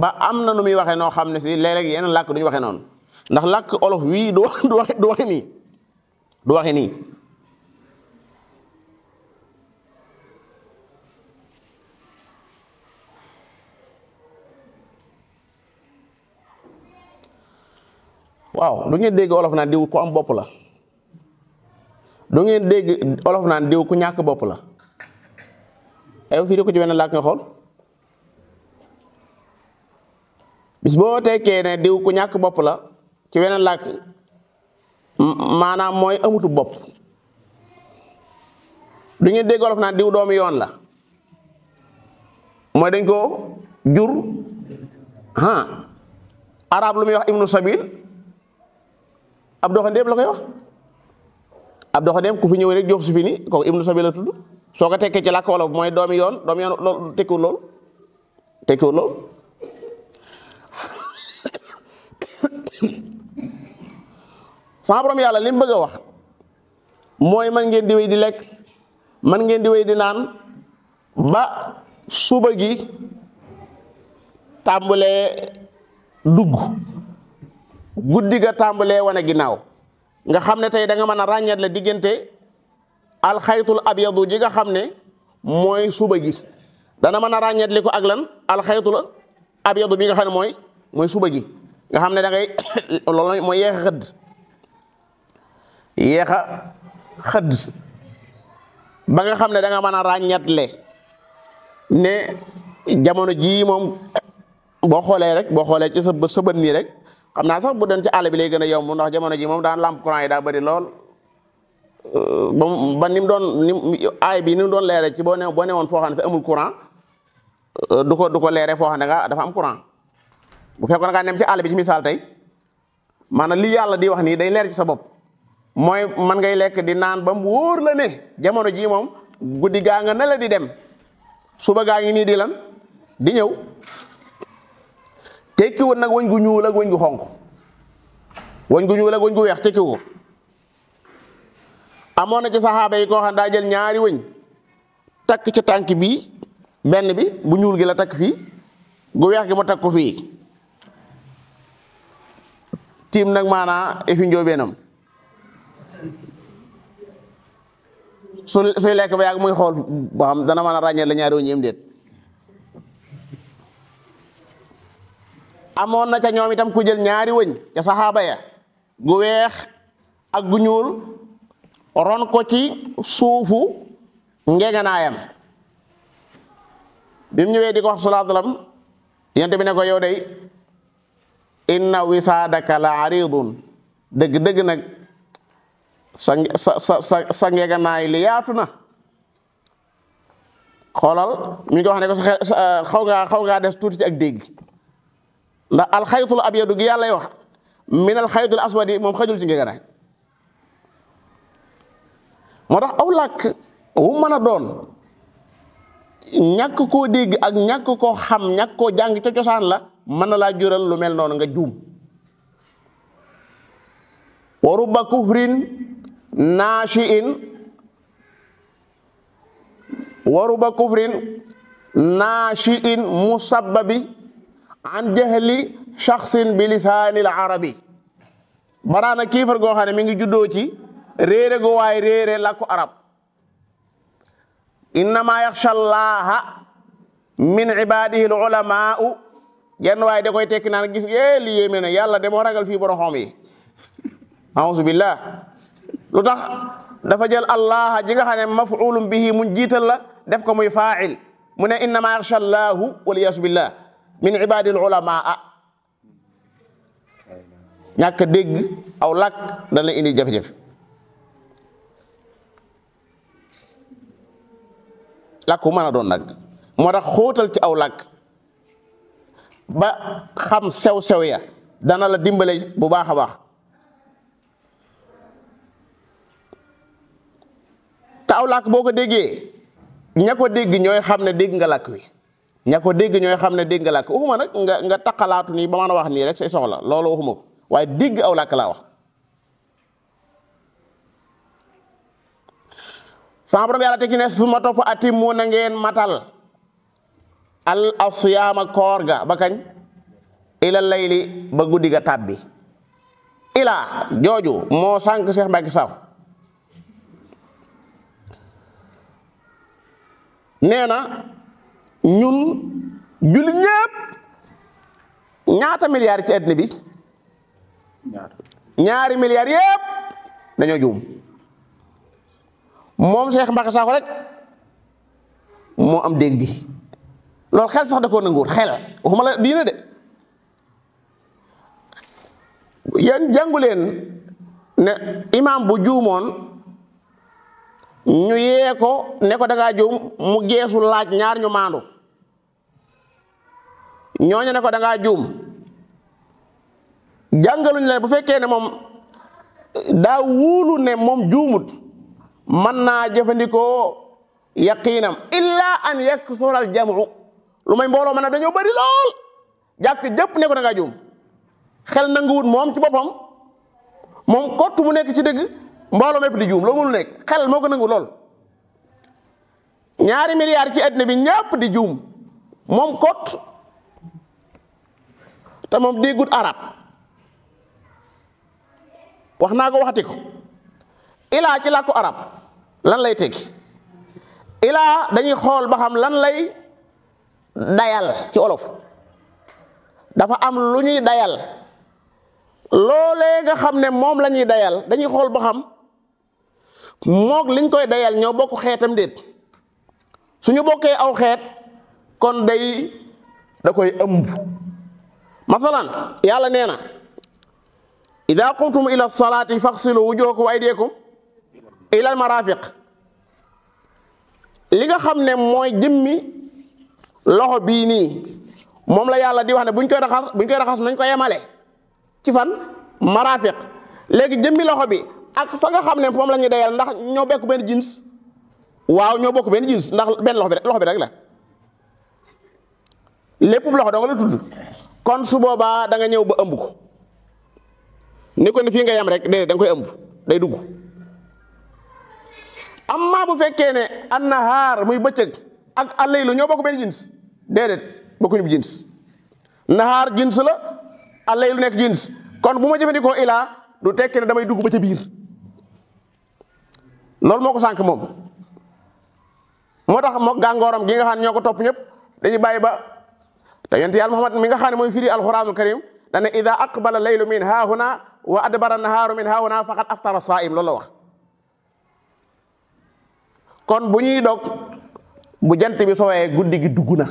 ba am na nu muy waxee noo xam ne si léeg-léeg yeneen làkk du ñu waxee noonu ndax làkk olof wii du waxe nii du waxe nii waaw du ngeen dégg olof naan diw ku am bopp la du ngeen dégg olof naan diw ku ñàkk bopp la ay fii di ko ci wenn làkk nga xool bis boo tekkee ne diw ku ñàkk bopp la ci wenn làkk maanaam mooy amutu bopp du ngeen dégg olof naan diw doomu yoon la mooy dañ ko jur arab lu muy wax ibnu sabil ab doxandéem la koy wax ab doxandéem ku fi ñëw rek jox su fi ni kooku ibnu sabil la tudd soo ko tekkee ci làkk wolof mooy doomi yoon loolu tekkiwul lool sama borom yàlla li mu bëgg a wax mooy man ngeen di wéy di lekk man ngeen di wéy di naan ba suba gi tàmbalee dugg guddi ga tàmbalee wane ginnaaw nga xam ne tey da nga mën a ràññeet la diggante alxaytul abyadu ji nga xam ne mooy suba gi dana mën a ràññeet li ko ak lan alxaytul abyadu bi nga xam ne mooy suba gi nga xam ne da ngay loolu mooy yeex a xëdd ba nga xam ne da nga mën a ràññeetle ne jamono jii moom boo xoolee ci sa bët nii rek xam naa sax bu doon ci àll bi lay gën a yomb ndax jamono ji moom daan lampe courant yi daa bëri lool ba ni mu doon aay bi ni mu doon leere ci boo ne woon foo xam ne fi amul courant du ko leere foo xam ne nga dafa am courant bu fekkoon nga nem ci àll bi ci misaal tey maanaam li yàlla di wax nii day leer ci sa bopp mooy man ngay lekk di naan ba mu wóor la ne jamono ji moom guddi gaa nga ne la di dem suba gaa ngi nii di lan di ñëw tekkiwut nag wëñ gu ñuul ak wëñ gu xonq wëñ gu ñuul ak wëñ gu weex tekkiwu amoon na ci saxaaba yi koo xam daa jël ñaari wëñ takk ci tànk bii benn bi bu ñuul gi la takk fii gu weex gi mu takk ko fii tiim nag maanaa efi njóobeenam suy lekk ba yàgg muy xool boo xam dana mën a ràññee la ñaari wëñ yem déet amoon na ca ñoom itam ku jël ñaari wëñ ca saxaaba ya gu weex ak gu ñuul ron ko ci suufu ngeeganaayam bi mu ñëwee di ko wax sallallahu alayhi wasallam yonent bi ne ko yow day inna wisaadaka la aridun dëgg nag sa ngeeganaay li yaatu na xoolal mi ngi wax ne ko xaw ngaa des tuuti ci ak dégg ndax alxaytul abyadu gi yàlla wax min alxaytul aswadi moom xajul ci ngeeganaay moo tax aw làkk wu mën a doon ñàkk koo dégg ak ñàkk koo xam ñàkk koo jàng ca cosaan la mën na laa jural lu mel noonu nga juum wa rubba kufrin naashi'in wa rubba kufrin naashi'in musabbabi an jahli shaxsin bi lisaanil arabi baraana kiifar goo xam ne mi ngi juddoo ci réere go waay réere làkku arab innama yaxsha llaha min ibadihi al ulamaau yenn waay da koy tekki naan gis li yéeme na yàlla de moo ragal fii borom xam yi auzu billah lu tax dafa jël allah ji nga xam ne maf'ulun bihi mun jiital la def ko muy faa'il mu ne innama yaxsha llahu waliyaasu billah min ibadihi al ulamaa ñàkk a dégg aw làkk dana la indi jafe-jafe làkk bu mën a doon nag moo tax xóotal ci aw làkk ba xam sew-sew ya dana la dimbale bu baax a baax te aw làkk boo ko déggee ña ko dégg ñooy xam ne dégg nga làkk wi ña ko dégg ñooy xam ne dégg nga làkk waxuma nag nga taqalaatu nii ba mën a wax nii rek say soxla loolu waxuma ko waaye dégg aw làkk laa wax. sama borom yàlla tekki ne su ma topp atimu na ngeen matal al asiyaama koor ga ba kañ ila layli ba guddi ga tàbbi ilaa jooju moo sànq Cheikh Mbacke Sakho nee na ñun jullit ñëpp ñaata milliards ci àddina bi ñaari milliards yëpp dañoo juum moom Cheikh Mbacke Sakho rek moo am dégg bi loolu xel sax da koo nanguwut xel waxuma la diine de yéen jàngu leen ne imam bu juumoon ñu yee ko ne ko dangaa juum mu geesu laaj ñaar ñu maandu ñooñu ne ko dangaa juum jàngaluñ la bu fekkee ne moom daa wuulu ne moom juumut mën naa jëfandikoo yaqiinam illa an yakthura al jamu lu may mbooloo mën a dañoo bari lool jàkk jëpp ne ko dangaa juum xel nanguwut moom ci boppam moom kott mu nekk ci dëgg mbooloo mépp di juum loo mënul nekk xel moo ko nangu lool ñaari milliards ci àddina bi ñëpp di juum moom kott te moom déggut arab wax naa ko waxati ko ilaa ci làkku arab lan lay tekki ilaa dañuy xool ba xam lan lay dayal ci olof dafa am lu ñuy dayal loolee nga xam ne moom la ñuy dayal dañuy xool ba xam moog liñ koy dayal ñoo bokk xeetam déet suñu bokkee aw xeet kon da koy ëmb masalan yàlla nee na ida qumtum ila salaati faxsilu wujuhakum wa aydiyakum ila al marafiq li nga xam ne mooy jëmmi loxo bii nii moom la yàlla di wax ne buñ koy raxas nañ ko yemale ci fan marafiq léegi jëmmi loxo bi ak fa nga xam ne moom la ñuy dayal ndax ñoo bokk benn jins waaw ñoo bokk benn jins ndax benn loxo bi rek la lépp loxo doo nga la tudd kon su boobaa da nga ñëw ba ëmb ko ni ko ni fii nga yem rek déedéet da nga koy ëmb day dugg amma bu fekkee ne annahaar muy bëccëg ak allaylu ñoo bokk benn jins déedéet bokkuñu jins nahaar jins la allaylu nekk jins kon bu ma jëfandikoo ilaa du tekki ne damay dugg ba ca biir loolu moo ko sànq moom moo tax moo gàngooram gi nga xam ne ñoo ko topp ñëpp dañuy bàyyi ba te yonent yàlla Muhammad mi nga xam ne mooy firi alquranul karim dane ida aqbala laylu min haahuna wa adbara nahaaru min haahuna faqad aftara saim loolu la wax kon bu ñuy dog bu jant bi sowee guddi gi dugg na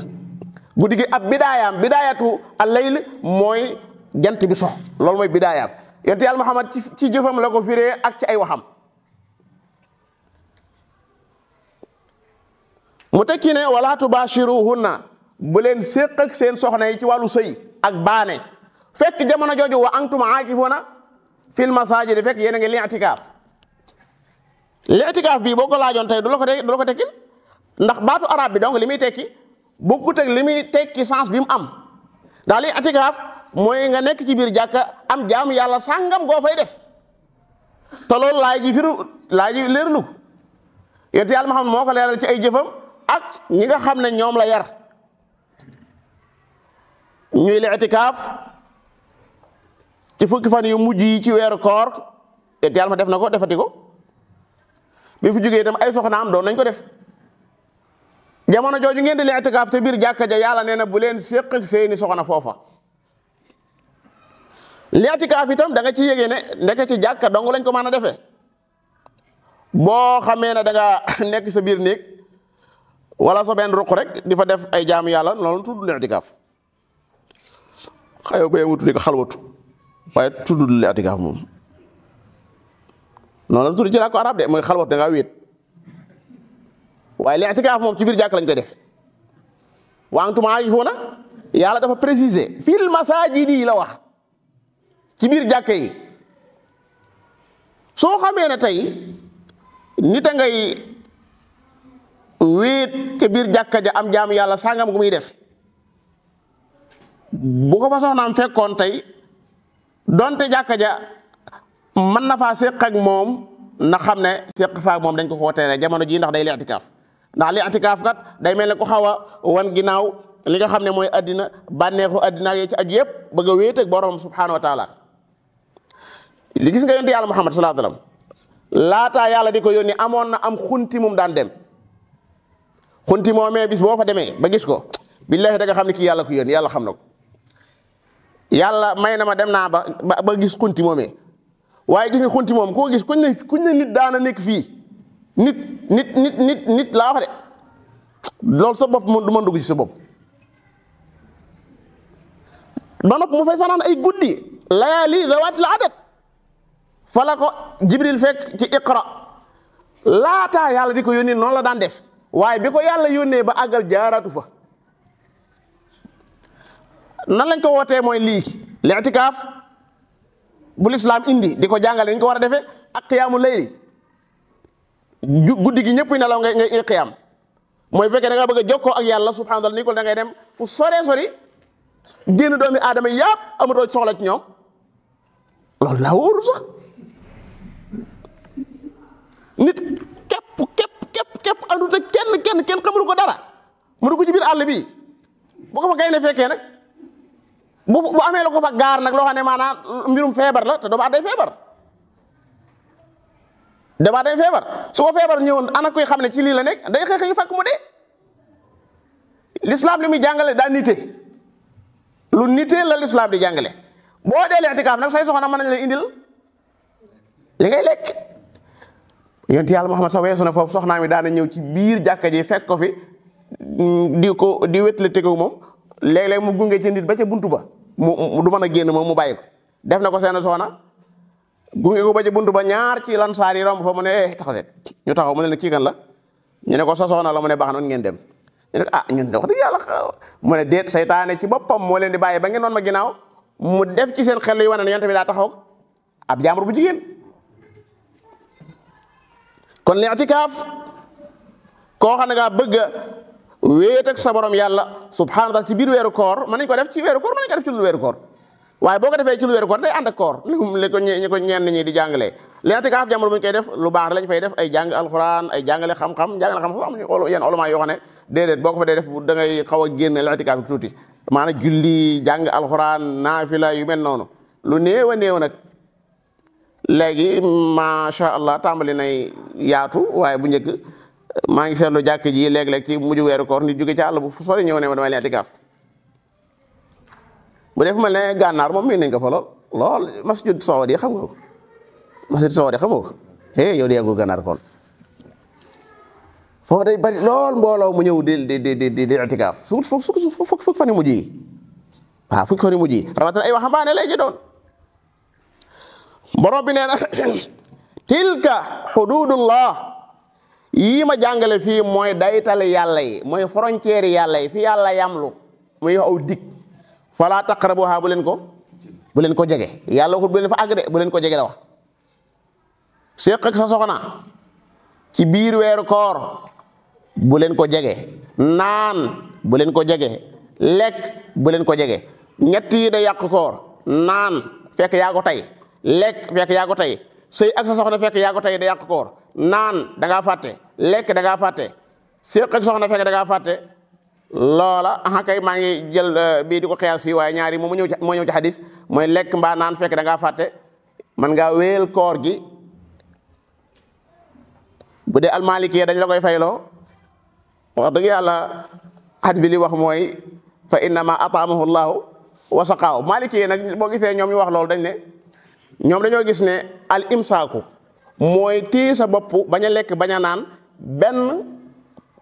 guddi gi ab bidaayaam bidaayatu al-layl mooy jant bi so loolu mooy bidaayaam yonent yàlla Muhammad ci jëfam la ko firee ak ci ay waxam mu tekki ne wala tubashiruhunna bu leen séq ak seen soxna yi ci wàllu sëy ak baane fekk jamono jooju wa antum aakifuna fil masajid fekk yéen a ngi li'tikaaf bii boo ko laajoon tey du la ko tekkil ndax baatu arab bi donc li muy tekki bokkut ak li muy tekki sens bi mu am ndax li'tikaaf mooy nga nekk ci biir jàkka am jaamu yàlla sàngam goo fay def te loolu laay ji leerlu ko yonent yàlla ma xam moo ko leeral ci ay jëfam ak ñi nga xam ne ñoom la yar ñuy li'tikaaf ci fukki fan yu mujj yi ci weeru koor yonent yàlla ma def na ko defati ko bi fu jógee itam ay soxnaam doon nañ ko def jamono jooju ngeen di li'tikaaf te biir jàkka ja yàlla nee na bu leen séq ak seeni soxna foofa li'tikaaf itam da nga ci yégee ne ndeke ci jàkka dong lañ ko mën a defee boo xamee ne da nga nekk sa biir néeg wala sa benn ruq rek di fa def ay jaamu yàlla loolu tudd li'tikaaf xayoo ba mu tuddi ko xalwatu waaye tudd li'tikaaf moom noonu la tudd ci làkku arab de mooy xalwatu da ngaa wéet waaye li'tikaaf moom ci biir jàkk lañ koy def wa antum aakifuuna yàlla dafa préciser fil masaajidi yi la wax ci biir jàkka yi soo xamee ne tey nit a ngay wéet ca biir jàkka ja am jaamu yàlla sàngam gu muy def bu ko fa soxnaam fekkoon tey donte jàkka ja mën na faa séq ak moom na xam ne séq fa ak moom dañ ko koo tere jamono jii ndax day li'tikaaf ndax li'tikaaf kat day mel ne ko xaw a wan ginnaaw li nga xam ne mooy addina bànneexu addina yi ci aju yëpp bëgg a wéet ak borom subhanahu wa taala li gis nga yonent yàlla Muhammad sallallahu alayhi wasallam laataa yàlla di ko yónni amoon na am xunti mum daan dem xunti moomee bis boo fa demee ba gis ko billahi da nga xam ne kii yàlla ko yónni yàlla xam na ko yàlla may na ma dem naa ba gis xunti moomee waaye gis nga xunti moom koo gis kuñ ne nit daana nekk fii nit laa wax de loolu sa bopp du mën dugg ci sa bopp ba nopp mu fay fanaan ay guddi layaali zawaatil adad fa la ko Jibril fekk ci Iqra laataa yàlla di ko yónnee noonu la daan def waaye bi ko yàlla yónnee ba àggal jaaraatu fa nan lañ ko wootee mooy lii li'tikaaf bu lislaam indi di ko jàngale ni ko war a defee ak qiyaamu layli guddi gi ñëpp nelaw ngay qiyaam mooy fekkee da nga bëgg a jokkoo ak yàlla subhaanahu wa taala ni ko da ngay dem fu sori génn doomi aadama yàpp amatoo soxla ci ñoom loolu laa wóoru sax nit képp andut ak kenn xamul ko dara mu dugg ci biir àll bi bu ko fa gaynde fekkee nag bu amee la ko fa gaar nag loo xam ne maanaam mbirum feebar la te doomu aadama day feebar su ko feebar ñëwoon ana koy xam ne ci lii la nekk day xeex ñu fàkk mu dee l'islam li muy jàngale daa nite lu nitee la l'islam di jàngale boo dee li'tikaaf nag say soxna mën nañ la indil li ngay lekk yonent yàlla Muhammad sax weesu na foofu soxnaa mi daana ñëw ci biir jàkka ji fekk ko fi di wétale tegu moom léeg-léeg mu gunge ci nit ba ca buntu ba mu du mën a génn moom mu bàyyi ko def na ko seen soxna gunge ko ba ca buntu ba ñaar ci lansaar yi romb fa mu ne taxaw leen ñu taxaw mu ne kii kan la ñu ne ko sa soxna la mu ne baax na ngeen dem ñu ne ñun de wax dëgg yàlla mu ne déet saytaane ci boppam moo leen di bàyyi ba ngeen noon ma ginnaaw mu def ci seen xel yu wane ne yonent bi daa taxaw ab jaambur bu jigéen kon li'tikaaf koo xam ne nga bëgg a wéet ak sa borom yàlla subhaanahu wa taala ci biir weeru koor mën nañ ko def ci weeru koor mën nañ ko def ci lu weeru koor waaye boo ko defee ci lu weeru koor day ànd ak koor li ko ñenn ñi di jàngalee li'tikaaf jamono bu ñu koy def lu baax lañ fay def ay jàng alxuraan ay jàngale xam-xam am ñu yenn ulama yoo xam ne déedéet boo ko fa dee def da ngay xaw a génn li'tikaaf bi tuuti maanaam julli jàng alxuraan naafila yu mel noonu lu néew a néew nag léegi macha allah tàmbali nay yaatu waaye bu njëkk maa ngi seetlu jàkk ji léeg-léeg ci mujj weeru koor nit jóge ci àll bu fu sori ñëw ne ma damay li'tikaaf bu def mel ne gànnaar moom miin nañ ko fa lool masjid Saoudi xam nga ko masjid Saoudi xam nga ko yow de yàggul gànnaar kon foofu day bari lool mbooloo mu ñëw di li'tikaaf fukki fan yu mujj yi waaw fukki fan yu mujj yi rawatina ay waxambaane lay ji doon borom bi nee na tilka hududullah yii ma jàngale fii mooy daytale yàlla yi mooy frontière yàlla yi fi yàlla yamlu muy aw dig fala taqrabuha bu leen ko jege yàlla waxul bu leen fa àgg de bu leen ko jege la wax séq ak sa soxna ci biir weeru koor bu leen ko jege naan bu leen ko jege lekk bu leen ko jege ñett yi day yàq koor naan fekk yaa ko tey lekk fekk yaa ko tey sëy ak sa soxna fekk yaa ko tey day yàq koor naan da ngaa fàtte lekk da ngaa fàtte séq ak soxna fekk da ngaa fàtte loola kay maa ngi jël bii di ko xiyaas fii waaye ñaari moo ñëw ci xadis mooy lekk mbaa naan fekk da ngaa fàtte man ngaa wéyal koor gi bu dee almaliki dañ la koy fayloo wax dëgg yàlla xadis bi li wax mooy fa innama at'amahu llahu wa saqaahu maliki nag boo gisee ñoom ñu wax loolu dañ ne ñoom dañoo gis ne al imsaaku mooy téye sa bopp bañ a lekk bañ a naan benn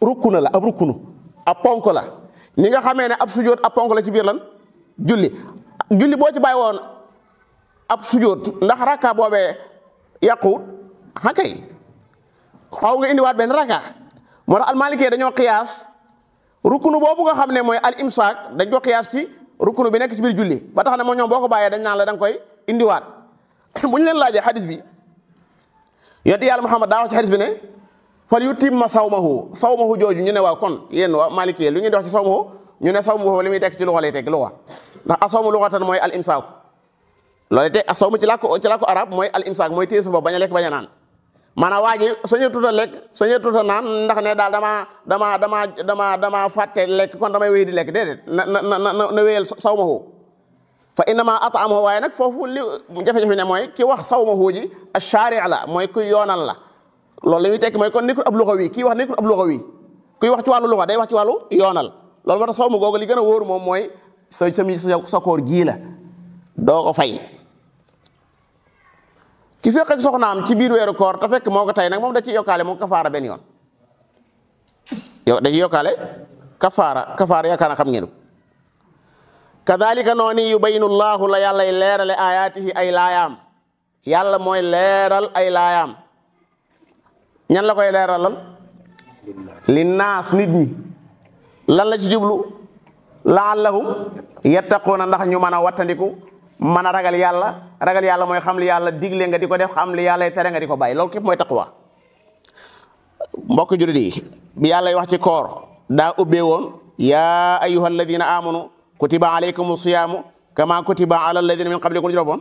rukkuna la ab rukkunu ab ponk la ni nga xamee ne ab sujoot ab ponk la ci biir lan julli boo ci bàyyi woon ab sujoot ndax rakka boobee yàquwut kay xaw nga indiwaat benn rakka moo tax almaliki dañoo xiyaas rukkunu boobu nga xam ne mooy al imsaak dañ ko xiyaas ci rukkunu bi nekk ci biir julli ba tax ne moo ñoom boo ko bàyyee dañ naan la da nga koy indiwaat bu ñu leen laajee xadis bi yonent yàlla Muhammad daa wax ci xadis bi ne fal yutimma sawmahu jooju ñu ne waaw kon yéen waa maliki lu ngeen di wax ci sawmahu ñu ne sawmu foofu li muy tekk ci luxa lay tekk luxa ndax asawmu luxatan mooy al imsaak loolu te asawmu ci làkku arab mooy al imsaak mooy téye sa bopp bañ a lekk bañ a naan maanaam waa ji sañu tuta lekk sañu tuta naan ndax ne daal dama fàtte lekk kon damay wéy di lekk déedéet na wéyal sawmahu fa innama at'amahu waaye nag foofu li jafe-jafe ne mooy ki wax sawmahu ji ash-shari' la mooy kuy yoonal la loolu li muy tekki mooy kon nekkul ab luxa wi kii wax nekkul ab luxa wi kuy wax ci wàllu luxa day wax ci wàllu yoonal loolu moo tax sawmu googu li gën a wóor moom mooy sa koor gii la doo ko fay ki séq ak soxnaam ci biir weeru koor te fekk moo ko tey nag moom da ci yokkaale moom kafaara benn yoon yow da ci yokkaale kafaara yaakaar na xam ngeen ko kadhalika noonu yubayinu llahu la yàllay leerale ayaatihi ay laayaam yàlla mooy leeral ay laayaam ñan la koy leeralal linnaas nit ñi lan la ci jublu laallahum yattaquuna ndax ñu mën a wattandiku mën a ragal yàlla mooy xam li yàlla digle nga di ko def xam li yàlla tere nga di ko bàyyi loolu képp mooy taqwa mbokk jullit yi bi yàlla wax ci koor daa ubbee woon yaa ayyuha alladina amanu kutiba alaykum siyaamu kama kutiba ala alladina min qablikum juróom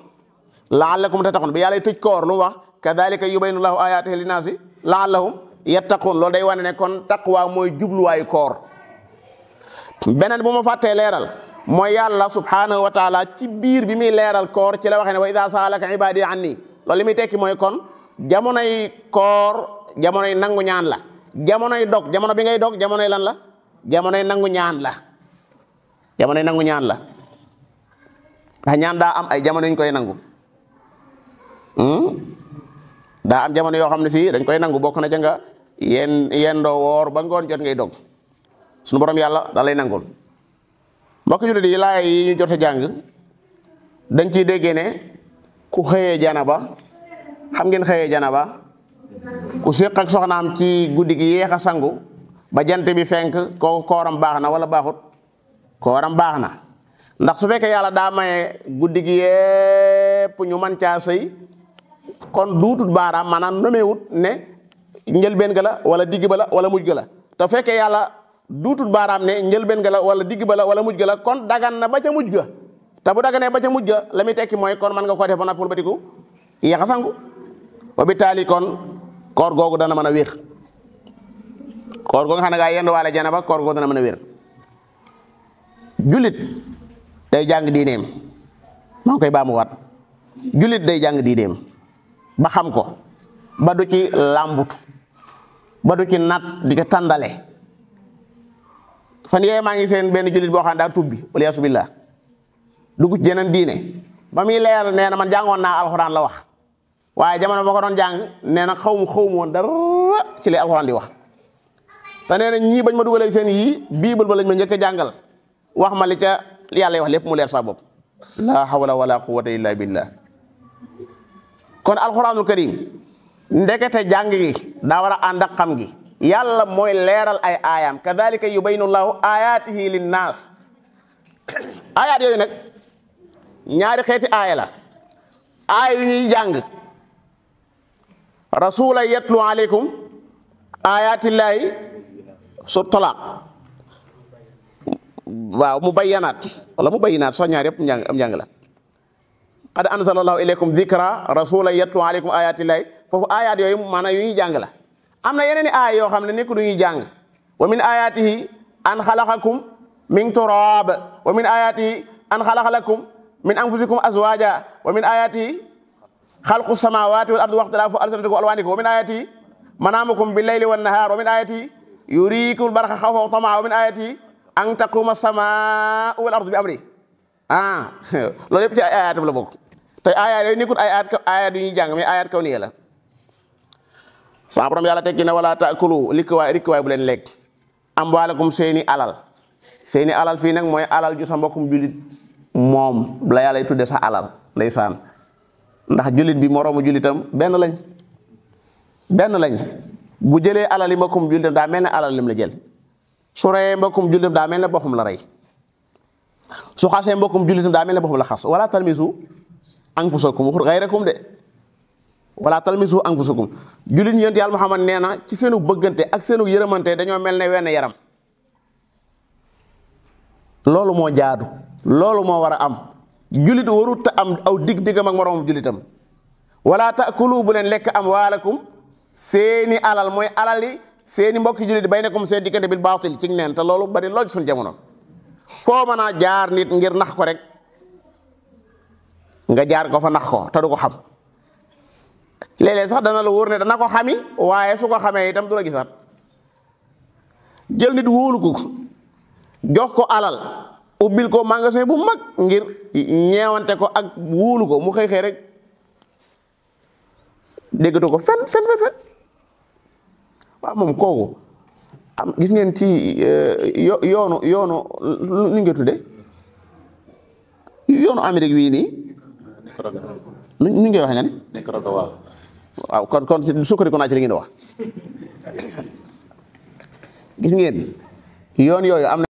laallakum tattaqun bi yàlla tëj koor lu mu wax kadhalika yubayinu llahu ayatihi linnaasi laallahum yattaqun loolu day wane ne kon taqwa mooy jubluwaayu koor beneen bu ma fàttee leeral mooy yàlla subhanahu wa taala ci biir bi muy leeral koor ci la waxee ne wa ida saalaka ibadi anni loolu li muy tekki mooy kon jamonoy koor jamonoy nangu ñaan la jamonoy dog jamono bi ngay dog jamonoy lan la jamonoy nangu ñaan la jamonoy nangu ñaan la ndax ñaan daa am ay jamono ñu koy nangu daa am jamono yoo xam ne si dañ koy nangu bokk na ja nga yendoo woor ba ngoon jot ngay dog suñu borom yàlla da lay nangul mbokk jullit yi laay yi ñu jot a jàng dañ ciy déggee ne ku xëyee janaba xam ngeen xëyee janaba ku séq ak soxnaam ci guddi gi yéex a sangu ba jant bi fenk kooku kooram baax na wala baaxut kooram baax na ndax su fekkee yàlla daa maye guddi gi yépp ñu man caa sëy kon duutut baaraam maanaam nomewut ne njëlbeen ga la wala digg ba la wala mujj ga la te fekkee yàlla duutut baaraam ne njëlbeen ga la wala digg ba la wala mujj ga la kon dagan na ba ca mujj ga te bu daganee ba ca mujj ga la muy tekki mooy kon mën nga ko def ba noppi batiku yéex a sangu ba bi taali kon koor googu dana mën a wér koor googu nga xam ne gaa yendu waale janaba koor googu dana mën a wér jullit day jàng diineem maa ngi koy baamuwaat jullit day jàng diineem ba xam ko ba du ci làmbutu ba du ci nat di ko tàndale fan yee maa ngi seen benn jullit boo xam ne daa tubbi waliyaasu billah dugg ci jeneen diine ba muy leeral nee na man jàngoon naa alxuraan la wax waaye jamono ba ko doon jàng nee na xaw ma woon dara ci li alxuraan di wax te nee na ñii bañ ma dugalee seen yii biibal ba lañ ma njëkk a jàngal wax ma li ca yàlla wax lépp mu leer sa bopp la hawla wala quwwata illa billah kon alxuraanul karim ndekete jàng gi daa war a ànd ak xam gi yàlla mooy leeral ay aayaam kadhalika yubayinu llahu ayatihi linnaas aayaat yooyu nag ñaari xeeti aaya la aaya yu ñuy jàng rasula yatlu aleykum ayatillahi su talaq waaw mu bayyanaat wala mu bayyinaat sax ñaar yëpp am njàng la qad anzalallahu ilaykum dhikra rasula yatlu aleykum ayatillahi foofu ayaat yooyu maanaam yu ñuy jàng la am na yeneen i aaya yoo xam ne nekk du ñuy jàng wa min ayatihi an xalaqakum min turab wa min ayatihi an xalaqa lakum min anfusikum azwaja wa min ayatihi xalqu samawati wal ardi wa ixtilaafu alsinatikum wa alwanikum wa min ayatihi manaamukum bil layli wan nahar wa min ayatihi yuriikumul barqa xawfan wa tamaa wa min ayatihi an taquma samaau wal ardu bi amri loolu yëpp ci ay ayaatam la bokk te ayaat yooyu nekkul ay ayaat yu ñuy jàng mais ayaat kawniya la sama borom yàlla tekki ne wala taakulu rikk waay bu leen lekk amwaalakum seeni alal fii nag mooy alal ju sa mbokkum julit moom la yàlla tudde sa alal ndeysaan ndax julit bi moroomu julitam benn lañ bu jëlee alal yi mbokkum julitam daa mel ne alal lim la jël su reyee mbokkum julitam daa mel ne boppam la rey su xasee mbokkum julitam daa mel ne boppam la xas wala talmisu anfusakum waxut gayrakum de wala talmisu anfusakum julit ñeent yàlla Muhammad nee na ci seenu bëggante ak seenu yërëmante dañoo mel ne wenn yaram loolu moo jaadu loolu moo war a am julit warut a am aw dig-digam ak moroomam julitam wala taakulu bu leen lekk amwaalakum seeni alal mooy alal yi seeni mbokki julit baynakum seen diggante bil baatil ci neen te loolu bari lool suñ jamono foo mën a jaar nit ngir nax ko rek nga jaar ko fa nax ko te du ko xam léeg-léeg sax dana la wóor ne dana ko xami waaye su ko xamee itam du la gisaat jël nit wóolu ko jox ko alal ubbil ko magasin bu mag ngir ñeewante ko ak wóolu ko mu xëy xëy rek déggatu ko fen waaw moom kooku am gis ngeen ci yoonu lu nga tudde yoonu Amérique wii nii nu ngay waxe nga ni waaw kon sukkari ko naa ci li ngeen wax gis ngeen yoon yooyu am